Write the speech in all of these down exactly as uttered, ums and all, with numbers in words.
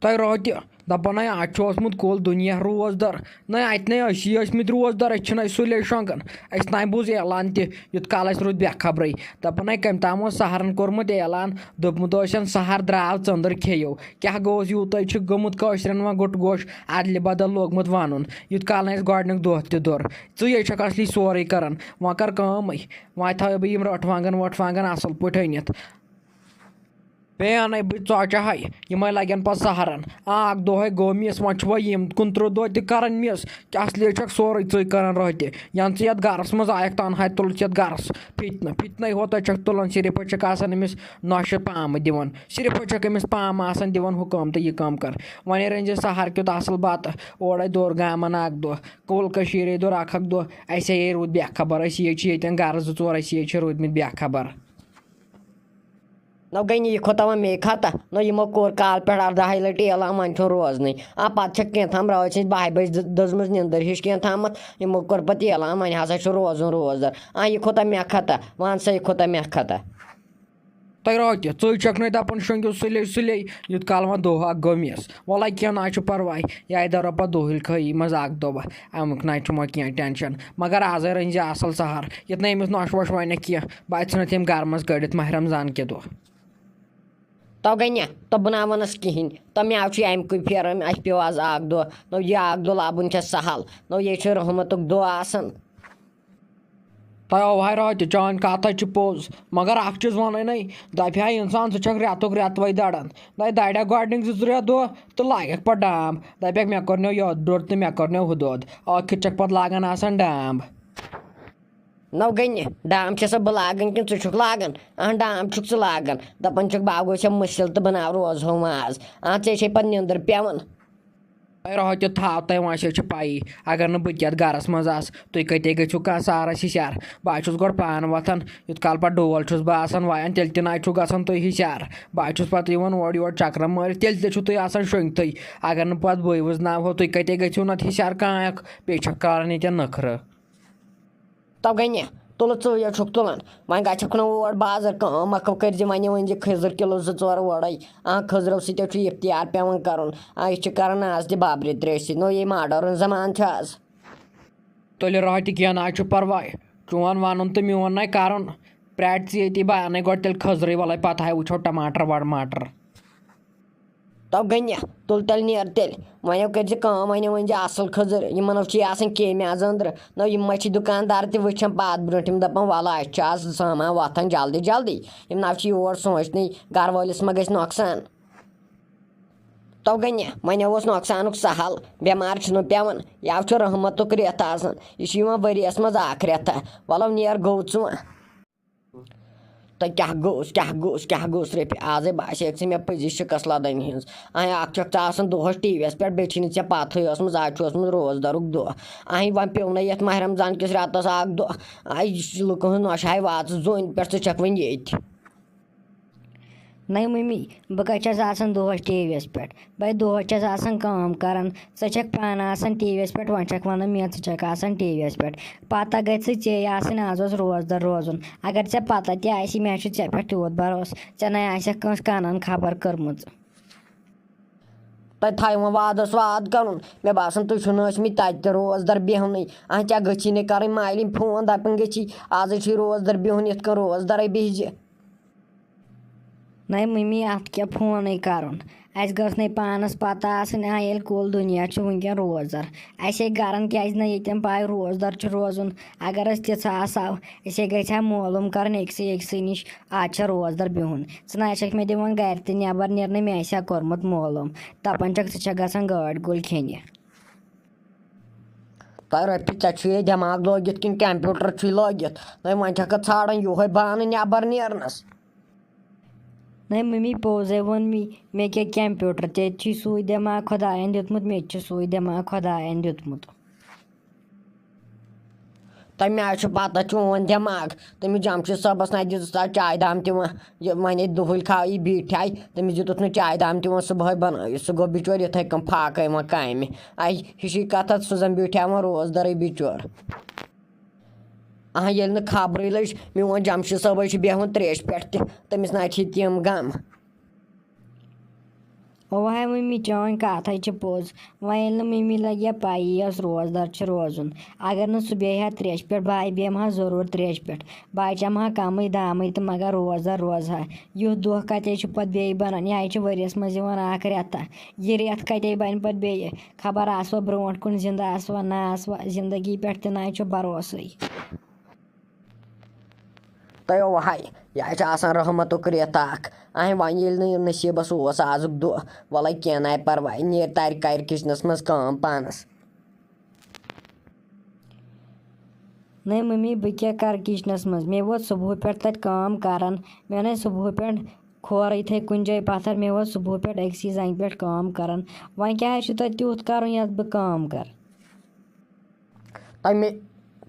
تۄہہِ روتہِ دَپان ہے، اَتہِ چھُ اوسمُت کُل دُنیا روزدَر۔ نہ، اَتہِ نَے ٲسی ٲسمٕتۍ روزدَر، أسۍ چھِنہٕ اَسہِ سُلے شۄنٛگان۔ اَسہِ نَے بوٗز اعلان تہِ، یُتھ کال اَسہِ روٗد بے خبرٕے۔ دَپان ہے، کٔمۍ تام اوس سحرَن کوٚرمُت اعلان، دوٚپمُت اوسَن، سحر درٛاو، ژٔنٛدٕر کھیٚیِو۔ کیٛاہ گوٚوس یوٗتاہ چھُ گوٚمُت کٲشرٮ۪ن وۄنۍ گُٹ گوش اَدلہِ بدل لوگمُت وَنُن، یُتھ کال نہٕ اَسہِ گۄڈٕنیُک دۄہ تہِ دوٚر۔ ژٕے چھَکھ اَصلی سورُے کَران، وۄنۍ کَر کٲمٕے، وۄنۍ تھاوٕ بہٕ یِم رٲٹھۍ وانٛگَن وٲٹھۍ وانٛگَن اَصٕل پٲٹھۍ أنِتھ۔ بیٚیہِ اَنَے بہٕ ژۄچہِ ہَے، یِمَے لَگن پَتہٕ سَحرَن۔ آ، اَکھ دۄہَے گوٚو مِس، وۄنۍ چھُ وۄنۍ یِم کُنترٕٛہ دۄہ تہِ کَران مِس۔ کیٛاہ اَصلی چھَکھ سورُے ژٕے کَران رٲتہِ۔ یَنہٕ ژٕ یَتھ گَرَس منٛز آیَکھ، تَنہٕ ہَے تُلُتھ یَتھ گَرَس فِتنہٕ۔ فِتنَے ہوت چھَکھ تُلان، صرف حظ چھَکھ آسان أمِس نۄشہِ پامہٕ دِوان۔ صرف حظ چھَکھ أمِس پامہٕ آسان دِوان، ہُہ کٲم تہٕ یہِ کٲم کَر۔ وۄنۍ رٔنۍ زِ سَحر کیُتھ اَصٕل بَتہٕ، اورَے دوٚر گامَن اَکھ دۄہ، کُل کٔشیٖرے دوٚر اَکھ اَکھ دۄہ۔ اَسے ہے روٗد بے خبر، أسی ہے چھِ ییٚتٮ۪ن گَرٕ زٕ ژور، أسی ہے چھِ روٗدۍمٕتۍ بے خبر۔ نو گٔے نہٕ یہِ کھوٚتا وۄنۍ مے کھتا، نو یِمو کوٚر کالہٕ پٮ۪ٹھ اَرداہے لَٹہِ اعلان، وۄنۍ چھُنہٕ روزنٕے۔ آ، پَتہٕ چھَکھ کینٛہہ تام رٲژ ہٕنٛزِ بَہہِ بَجہِ دٔ-، دٔزمٕژ نِندٕر ہِش کینٛہہ تامَتھ، یِمو کوٚر پَتہٕ اعلان، وۄنۍ ہسا چھُ روزُن روزدَر۔ آ، یہِ کھوٚتا مےٚ کھتا، وَن سا، یہِ کھوٚتا مےٚ کھتا۔ تۄہہِ راتہِ، ژٕے چھَکھ نَے دَپان شۄنٛگِو سُلے سُلے، یُتھ کال وۄنۍ دۄہ اَکھ گوٚو مِس۔ وَلَے کینٛہہ نہ چھُ پَرواے، یہِ آیہِ دَرو پَتہٕ دۄہٕلۍ خٲہی منٛز اَکھ دۄہ، اَمیُک نہ چھُ وۄنۍ کینٛہہ ٹٮ۪نشَن۔ مگر آزَے رٔنۍ زِ اَصٕل سَحر، یُتھ نہٕ أمِس نۄشہِ وۄشہِ وَنٮ۪کھ کینٛہہ، بہٕ اَژٕ ژھٕنَتھ ییٚمہِ گَرٕ منٛز کٔڑِتھ ماہِ رمضان کہِ دۄہ۔ تو گٔے نہ، تو بہٕ نہ وَنَس کِہیٖنۍ، تو مےٚ چھُ اَمہِ کُے پھیران، اَسہِ پیوٚو آز اَکھ دۄہ، نو یہِ اَکھ دۄہ لَبُن چھےٚ سَہَل، نو یہِ چھُ رحمتُک دۄہ آسان۔ تۄہہِ آو ہاے راتہِ، چٲنۍ کَتھ حظ چھِ پوٚز، مگر اَکھ چیٖز وَنَے نَے، دَپہِ ہا اِنسان، ژٕ چھَکھ رٮ۪تُک رٮ۪توَے دَران۔ نَے دَرٮ۪کھ گۄڈٕنِکۍ زٕ ترٛےٚ دۄہ تہٕ لاگَکھ پَتہٕ ڈام۔ دَپٮ۪کھ، مےٚ کوٚر نو یَتھ دۄد تہٕ مےٚ کوٚر نو ہُہ دۄد۔ ٲخِر چھَکھ پَتہٕ لاگان آسان ڈام۔ نو گٔے نہِ، ڈام چھےٚ سا بہٕ لاگان کِنہٕ ژٕ چھُکھ لاگان؟ اَہَن، ڈام چھُکھ ژٕ لاگان۔ دَپان چھُکھ، بہٕ گوٚو ژےٚ مٔسِل تہٕ بہٕ نہ روزہو ماز۔ اَہَن، ژےٚ چھے پَتہٕ نِندٕر پٮ۪وان۔ ہے راتہِ تھاو تۄہہِ، وۄنۍ چھِ پَیی، اگر نہٕ بہٕ تہِ یَتھ گَرَس منٛز آسہٕ، تُہۍ کَتہِ گٔژھِو کانٛہہ سارَس ہِشار؟ بہٕ حظ چھُس گۄڈٕ پانہٕ وۄتھان، یُتھ کال پَتہٕ ڈول چھُس بہٕ آسان وایان، تیٚلہِ تہِ نہ حظ چھُو گژھان تُہۍ ہِشار۔ بہٕ حظ چھُس پَتہٕ یِوان اورٕ یور چَکرَن مٲرِتھ، تیٚلہِ تہِ چھُو تُہۍ آسان شۄنٛگتھٕے۔ اگر نہٕ پَتہٕ بٕے وٕزناوہو، تُہۍ کَتہِ گٔژھِو نَتہٕ ہِشار کانٛہہ اَکھ؟ بیٚیہِ چھَکھ کارَن ییٚتٮ۪ن نٔکھرٕ۔ تو گٔے نہ، تُلہٕ ژٕے یوت چھُکھ تُلان۔ وۄنۍ گژھکھ نہٕ اور بازر، کٲم مۄکھ کٔرۍ زِ، وۄنۍ ؤنۍ زِ کھٔزٕر کِلوٗ زٕ ژور اورَے۔ آ، کھٔزرو سۭتۍ حظ چھُ افطیار پٮ۪وان کَرُن۔ آ، یہِ چھِ کَران آز تہِ بابرِ ترٛیشہِ سۭتۍ۔ نوٚوُے ماڈٲرٕن زمانہٕ چھُ آز۔ تُلہِ راتہِ کینٛہہ نہ حظ چھُ پَرواے۔ چون وَنُن تہٕ میون نَے کَرُن۔ پرٛارِ ژٕ ییٚتی، بہٕ اَنَے گۄڈٕ تیٚلہِ کھٔزرٕے، وَلَے پَتہٕ ہاے وٕچھو ٹماٹر وَٹماٹر۔ تو گٔے نہ، تُل تیٚلہِ نیر تیٚلہِ۔ وۄنۍ ہو کٔرۍ زِ کٲم، وۄنۍ ہو ؤنۍ زِ اَصٕل کھٔزٕر، یِمَن ہو چھِ آسان کیٚمۍ آز أنٛدرٕ۔ نہ، یِم ما چھِ دُکاندار تہِ وٕچھان پَتھ برونٛٹھ، یِم دَپان، وَلہٕ، اَسہِ چھُ آز سامان وۄتھان جلدی جلدی۔ یِم نہ چھِ یور سونٛچنٕے، گَرٕ وٲلِس ما گژھِ نۄقصان۔ تو گٔے نہ، وۄنۍ اوس نۄقصانُک سہل، بٮ۪مار چھُنہٕ پٮ۪وان۔ یَوٕ چھُ رحمتُک رٮ۪تھ آسان، یہِ چھُ یِوان ؤریَس منٛز اَکھ رٮ۪تھا۔ وَلہٕ نیر گوٚو ژٕ وۄنۍ۔ تہٕ کیٛاہ گوٚژھ، کیٛاہ گوٚژھ، کیٛاہ گوٚژھ رۄپیہِ؟ آزَے باسیٚکھ ژٕ مےٚ پٔزی شِکَس لَدَنہِ ہِنٛز۔ اَہَے، اَکھ چھَکھ ژٕ آسان دۄہَس ٹی وی یَس پٮ۪ٹھ، بیٚیہِ چھِی نہٕ ژےٚ پَتہٕے ٲسمٕژ، آز چھُ اوسمُت روزدَرُک دۄہ۔ اَہَے، وۄنۍ پیوٚو نہ یَتھ ماہِ رمضان کِس رٮ۪تَس اَکھ دۄہ۔ اَہَے، یہِ چھِ لُکَن ہٕنٛز نۄشہِ ہاے واژٕ زوٗنہِ پٮ۪ٹھ، ژٕ چھَکھ وۄنۍ ییٚتہِ۔ نَے مٔمی، بہٕ کَتہِ چھَس آسان دۄہَس ٹی وی یَس پٮ۪ٹھ؟ بَے، دۄہَس چھَس آسان کٲم کَران۔ ژٕ چھَکھ پانہٕ آسان ٹی وی یَس پٮ۪ٹھ، وۄنۍ چھَکھ وَنان مےٚ ژٕ چھَکھ آسان ٹی وی یَس پٮ۪ٹھ۔ پَتہ گژھِ ژےٚ آسٕنۍ، آز اوس روزدَر روزُن۔ اگر ژےٚ پَتہ تہِ آسی، مےٚ چھُ ژےٚ پٮ۪ٹھ تیوٗت بھروسہٕ، ژےٚ نَے آسٮ۪کھ کٲنٛسہِ کَنَن خبر کٔرمٕژ۔ تۄہہِ تھایہِ وۄنۍ وعدَس وعدٕ کَرُن۔ مےٚ باسان، تُہۍ چھِو نہٕ ٲسمٕتۍ تَتہِ تہِ روزدَر بیٚہنٕے۔ اَہَن، ژےٚ گٔژھی نہٕ کَرٕنۍ مالِنۍ فون، دَپٕنۍ گٔژھی، آزَے چھُے روزدَر بِہُن، یِتھ کٔنۍ روزدَرَے بیٚہزِ۔ نَے مٔمی، اَتھ کیٛاہ فونٕے کَرُن؟ اَسہِ گٔژھ نَے پانَس پَتہ آسٕنۍ، آ، ییٚلہِ کُل دُنیا چھُ وٕنکٮ۪ن روزدَر۔ اَسے گَرَن کیٛازِ نہٕ ییٚتٮ۪ن پَے روزدَر چھُ روزُن؟ اگر أسۍ تِژھ آسہٕ ہاو، أسے گژھِ ہا معلوٗم کَرُن أکسٕے أکسٕے نِش، آز چھا روزدَر بِہُن۔ ژٕ نہ حظ چھَکھ مےٚ دِوان گَرِ تہِ نٮ۪بَر نیرنہٕ، مےٚ آسہِ ہا کوٚرمُت معلوٗم۔ دَپان چھَکھ، ژٕ چھَکھ گژھان گٲڑۍ گُلۍ کھیٚنہِ۔ تۄہہِ رۄپیہِ، ژےٚ چھُے یہِ دٮ۪ماغ لٲگِتھ کِنہٕ کمپیوٗٹر چھُے لٲگِتھ؟ نَے وۄنۍ چھَکھ ژھانٛڈان یِہوٚے بہانہٕ نٮ۪بر نیرنَس۔ نَے مٔمی، پوٚزَے ووٚن مے، مےٚ کیٛاہ کمپیوٗٹر؟ ژےٚ تہِ چھُے سُے دٮ۪ماغ خۄدایَن دیُتمُت، مےٚ تہِ چھُ سُے دٮ۪ماغ خۄدایَن دیُتمُت۔ تۄہہِ مےٚ حظ چھُ پَتہ چون دٮ۪ماغ۔ تٔمِس جمشید صٲبَس نَے دِژٕس تَتھ چایہِ دام تہِ وۄنۍ۔ یہِ وَنے دُہٕلۍ کھاو یہِ بیٖٹھۍ آے، تٔمِس دیُتُتھ نہٕ چایہِ دام تہِ وۄنۍ صُبحٲے بَنٲوِتھ۔ سُہ گوٚو بِچور یِتھَے کٔنۍ فاقَے وۄنۍ کامہِ۔ آے ہِشی کَتھ، سُہ زَن بیٖٹھۍ ہا وۄنۍ روزدَرٕے بِچور۔ اَہَن، ییٚلہِ نہٕ خبرٕے لٔج، میون جمشید صٲبَے چھُ بیٚہوان ترٛیشہِ پٮ۪ٹھ تہِ، تٔمِس نہ چھِ تِم غم۔ اَوا ہے مٔمی، چٲنۍ کَتھ ہے چھِ پوٚز۔ وۄنۍ ییٚلہِ نہٕ مٔمی لَگہِ ہا پَیی یۄس روزدار چھِ روزُن، اگر نہٕ سُہ بیٚہہِ ہا ترٛیشہِ پٮ۪ٹھ، بہٕ بیٚہمہٕ ہا ضروٗر ترٛیشہِ پٮ۪ٹھ۔ بہٕ چَمہٕ ہا کَمٕے دامٕے تہٕ مگر روزدار روزٕ ہا۔ یُتھ دۄہ کَتے چھُ پَتہٕ بیٚیہِ بَنان؟ یہِ ہے چھِ ؤریَس منٛز یِوان اَکھ رٮ۪تھا۔ یہِ رٮ۪تھ کَتے بَنہِ پَتہٕ بیٚیہِ؟ خبر آسوا برونٛٹھ کُن زِندٕ، آسوا نہ آسوا، زِندگی پٮ۪ٹھ تہِ نہ چھُ بَروسٕے۔ تہٕ وۄنۍ یہِ چھِ آسان رحمتُک رٮ۪تھ اَکھ۔ اَہَے، وۄنۍ ییٚلہِ نہٕ یہِ نصیٖبَس اوس آزُک دۄہ، وَلَے کینٛہہ نَے پَرواے، نیر تَرِ کَرِ کِچنَس منٛز کٲم پانَس۔ نَے مٔمی، بہٕ کیٛاہ کَرٕ کِچنَس منٛز؟ مےٚ ووت صُبحہٕ پٮ۪ٹھ تَتہِ کٲم کَران، مےٚ نَے صُبحہٕ پٮ۪ٹھ کھورٕ یِتھَے کُنہِ جایہِ پَتھَر، مےٚ ووت صُبحہٕ پٮ۪ٹھ أکسٕے زَنٛگہِ پٮ۪ٹھ کٲم کَران۔ وۄنۍ کیٛاہ حظ چھُ تۄہہِ تیُتھ کَرُن یَتھ بہٕ کٲم کَرٕ؟ تَمہِ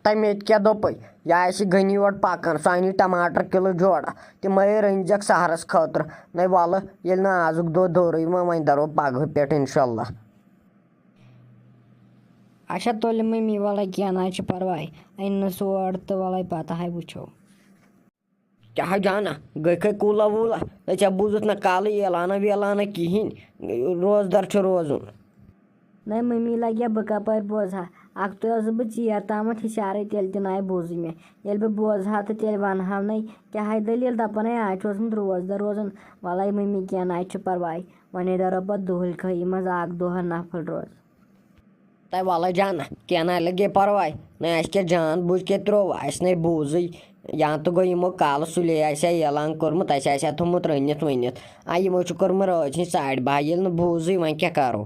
تَمہِ ییٚتہِ کیٛاہ دوٚپُے؟ یہِ آسہِ غنی یور پَکان، سُہ اَنہِ ٹماٹر کِلوٗ جوڑا، تِمَے رٔنۍزٮ۪کھ سحرَس خٲطرٕ۔ نَے وَلہٕ، ییٚلہِ نہٕ آزُک دۄہ دوٚرُے وۄنۍ، وۄنۍ دَرو پَگہٕ پٮ۪ٹھ اِنشاء اللہ۔ اچھا تُلہِ مٔمی، وَلَے کینٛہہ نہ حظ چھُ پَرواے، أنۍ نہٕ سُہ اور تہٕ وَلَے پَتہٕ ہَے وٕچھو۔ کیٛاہ جانا، گٔے کھے کوٗلا ووٗلا؟ ہے، ژےٚ بوٗزُتھ نہ کالہٕ اعلانہ ویلانہ کِہیٖنۍ، روزدار چھُ روزُن۔ نَے مٔمی لَگہِ ہا، بہٕ کَپٲرۍ بوزٕ ہا؟ اَکھتُے ٲسٕس بہٕ ژیر تامَتھ ہِشارَے، تیٚلہِ تہِ نَے بوٗزٕے مےٚ۔ ییٚلہِ بہٕ بوزٕ ہا تہٕ تیٚلہِ وَنہٕ ہاو نَے، کیٛاہ ہے دٔلیٖل، دَپان ہے آز چھُ اوسمُت روزدار روزُن۔ وَلَے مٔمی، کینٛہہ نَے چھُ پَرواے، وۄنۍ دَرو پَتہٕ دُہٕلۍ کھٲیی منٛز اَکھ دۄہ نَفُل روز۔ تہٕ وَلہٕ جان، کینٛہہ نَے لَگے پَرواے، نَے اَسہِ کیٛاہ جان بوٗجھ کیٛاہ ترٛوو، اَسہِ نَے بوٗزٕے۔ یا تہٕ گوٚو یِمو کالہٕ سُلے آسہِ ہا اعلان کوٚرمُت، اَسہِ آسہِ ہا تھوٚمُت رٔنِتھ ؤنِتھ۔ آ، یِمو چھُ کوٚرمُت رٲژ ہٕنٛدۍ ساڑِ باہ، ییٚلہِ نہٕ بوٗزٕے، وۄنۍ کیٛاہ کَرو؟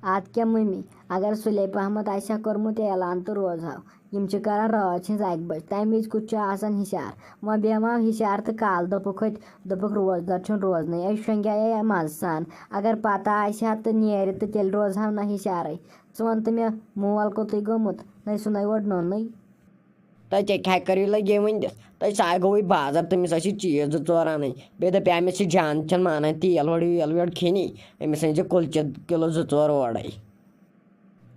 اَدٕ کیٛاہ مٔمی، اگر سُلے پَہمَتھ آسہِ ہا کوٚرمُت اعلان تہٕ روزہاو۔ یِم چھِ کَران رٲژ ہٕنٛز اَکہِ بَجہِ، تَمہِ وِزِ کُس چھُ آسان ہِشار؟ وۄنۍ بیٚہماو ہِشار تہٕ کالہٕ دوٚپُکھ ہوٚتہِ، دوٚپُکھ روزدار چھُنہٕ روزنٕے۔ أسۍ شۄنٛگیٛاے مَزٕ سان۔ اگر پَتہ آسہِ ہا تہٕ نیرِ تہٕ تیٚلہِ روزہاو نہ ہِشارَے۔ ژٕ وَن تہٕ مےٚ، مول کوٚتُے گوٚمُت؟ نَے سُہ نَے اورٕ نوٚنُے۔ تہٕ ژےٚ کیٛاہ کَرِ لَگے وۄنۍ دِتھ؟ تہٕ سُہ آے گوٚوُے بازر، تٔمِس ٲسۍ چیٖز زٕ ژور اَنٕنۍ۔ بیٚیہِ دَپے مےٚ، ژٕ جان چھَنہٕ مانان تیٖل وۄڑ ویٖل ویوٚڑ کھیٚنی، أمِس أنۍ زِ کُلچہِ کِلوٗ زٕ ژور اورَے۔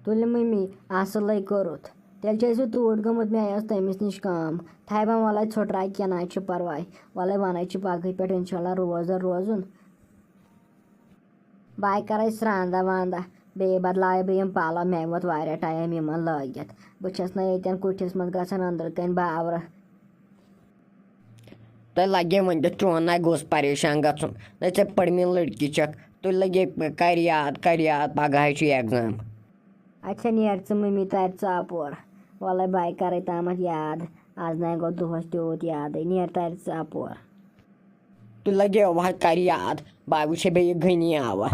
تُلہِ مٔمی، اَصٕلَے کوٚرُتھ۔ تیٚلہِ چھِ أسۍ وۄنۍ توٗرۍ گٔمٕتۍ، مےٚ ٲس تٔمِس نِش کٲم۔ تھایہِ بَم وَلَے ژھوٚٹراے، کینٛہہ نہ حظ چھُ پَرواے۔ وَلَے وَنَے چھِ پَگہٕے پٮ۪ٹھ اِنشاء اللہ روزدَر روزُن۔ بہٕ کَرَے سرٛانٛدہ وانٛدہ، بیٚیہِ بَدلاوَے بہٕ یِم پَلو، مےٚ ووت واریاہ ٹایم یِمَن لٲگِتھ۔ بہٕ چھَس نہٕ ییٚتٮ۪ن کُٹھِس منٛز گژھان أنٛدرٕ کَنۍ باورٕ۔ تۄہہِ لَگے وۄنۍ تہِ چون نَے گوٚژھ پریشان گژھُن۔ نَے ژےٚ پٔرمٕژ لٔڑکی چھَکھ۔ تُہۍ لَگے کَر یاد، کَر یاد، پَگاہ چھُ exam۔ اچھا نیر ژٕ مٔمی تَرِ ژٕ اَپور۔ وَلَے بہٕ کَرَے تامَتھ یاد۔ آز نَے گوٚو دۄہَس تیوٗت یادٕے۔ نیر تَرِ ژٕ اَپور۔ تُہۍ لَگے وۄنۍ کَر یاد۔ بہٕ وٕچھے بیٚیہِ غنی آوا۔